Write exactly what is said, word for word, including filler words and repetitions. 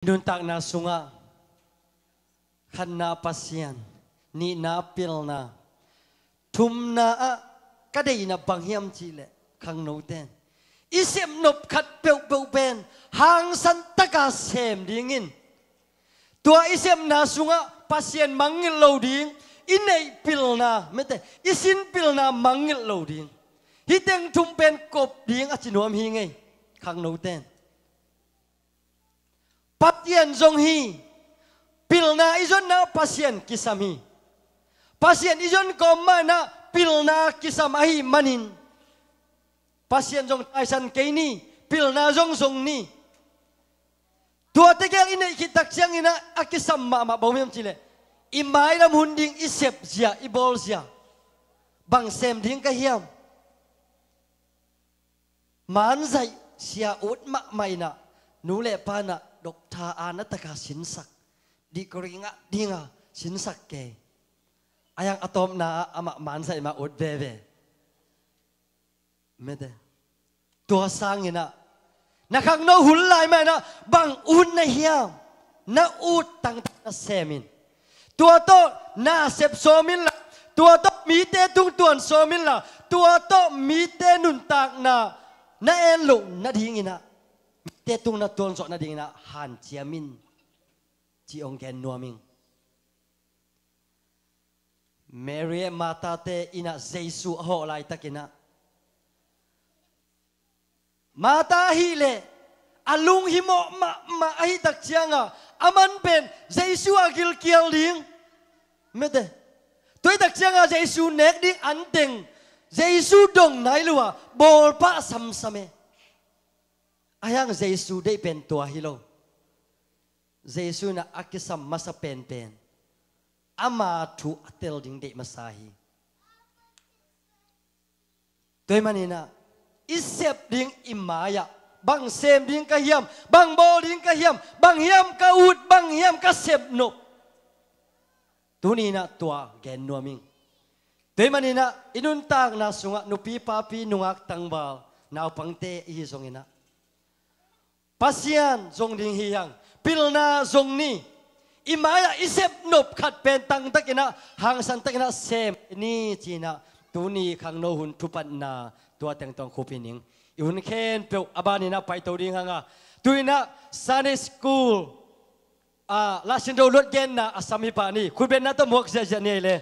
Nuntakna sungah khatna Pasian, nihna pilna, thumna ah ka deihna bang hiam cihleh khangnote in i sepnop khat peuhpeuh pen hangsan taka sem dingin, tua i sepna sungah Pasian mangngilh lo ding, i neih pilna, mete, i sin pilna mangngilh lo ding, hih teng thum pen kop ding a ci nuam hi ngei khangnote in. Pasian zong hi. Pilna i zonna Pasian kisam hi. Pasian i zon kawm mah inah pilna kisam ahih manin Pasian zong taisan kei ni, pilna zong zong ni. Tua tegel i neih khit tak cianginah a kisam mahmah bang hiam cihleh i mailam hun ding i sepzia, i bawlzia bang sem ding ka hiam? Manzaih sia ut mahmah inah nu le pa inah dokta a na taka sinsak, degree ngah dinga sinsak kei. A yang a tawpna ah amah manzaih mah ut veve. Mete. Tua sanginah na khangno hun lai mah inah bang ut na hiam? Na ut tangtak na sem in. Tua tawh na sep sawm inla, tua tawh mite tung tuan sawm inla, tua tawh mite nuntakna na en loh nadinginah, mite tung na tuan zawh nadinginah hanciam in, ci hong gen nuam ing. Mary e Martha-te innah Jesu a hawh laitakinah, Martha ahihleh a lunghimawh mahmah ahih tak cianga, aman pen Jesu a gilkial ding. Mete. Tua ahih tak cianga Jesu nek ding anteng Jesu dong nai lo a bawlpah samsam e. A hiang Jesu deih pen tua hi lo. Jesu inah a kisam masa penpen ama thu a tel ding deih masa hi. Tua ahih maninah i sep ding i mai-ah bang sem ding ka hiam, bang bawl ding ka hiam, bang hiam ka ut, bang hiam ka sepnop? Tuninah tua gen nuam ing. Tua ahih maninah i nuntakna sungah nupi papi nungak tangval naupangte ihi zonginah Pasian zong ding hi hang, pilna zong ni. I mai-ah i sepnop khat pen tangtakinah hangsantakinah sem ni cinah tuni khangno hun thupatna tua tengtong khupin ing. I hun khempeuh a baninah paito ding hanga, tuinah Sunday School a Lahsin Do luat genna a sam hi pah ni. Khutbetna tawh muak ziahziah ni ei le.